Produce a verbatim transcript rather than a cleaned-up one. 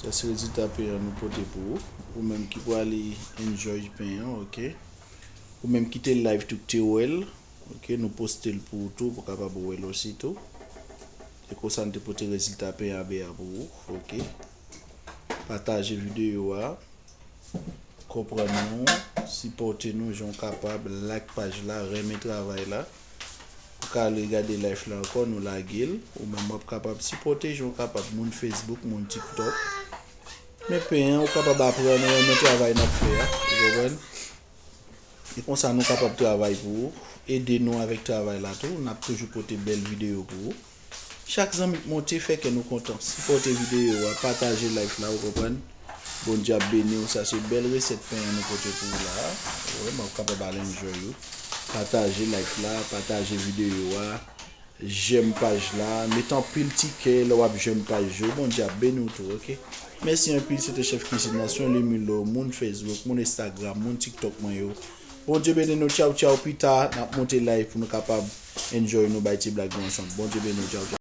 Sa se rezilta pen an nou pote pou ou. Ou menm ki prale enjoy pen an, oke. Ou menm ki te live tou ki te wè l, oke, nou poste l pou ou tou, pou kapab wè l osi tou. Se konsa nou te pote rezilta pen an byen pou ou, oke. Pataje videyo a, konprann nou, sipòte nou jan w kapab, like paj la, renmen travay la. Ou ka al regade live la ankò, nou lage l. Ou menm w ap kapab sipòte jan w kapab, moun Facebook, moun TikTok. Men pen an, ou kapab aprann, renmen travay n ap fè a, ou konprann? E konsa nou kapab travay pou ou, ede nou avèk travay la tou, n ap toujou pote bèl videyo pou ou. Chak zanmi k monte fè kè nou kontan, sipòte videyo a, pataje live la, ou konprann? Bondye ap beni w, sa se bèl resèt pen an nou pote pou ou la. Ou wè, m ap kapab al enjoy ou. Pataje live la, pataje videyo a, jèm paj la, mete anpil ti kè lè w ap jèm paj yo. Bondye ap beni w tou, oke? Mèsi anpil, se te Chèf Kizin Nasyon, Lemilo, moun Facebook, moun Instagram, moun TikTok mwen yo. Bondye beni nou, tchaw tchaw, pita n ap monte live pou nou kapab enjoy nou, bay ti blag nou ansanm. Bondye beni w, tchaw tchaw.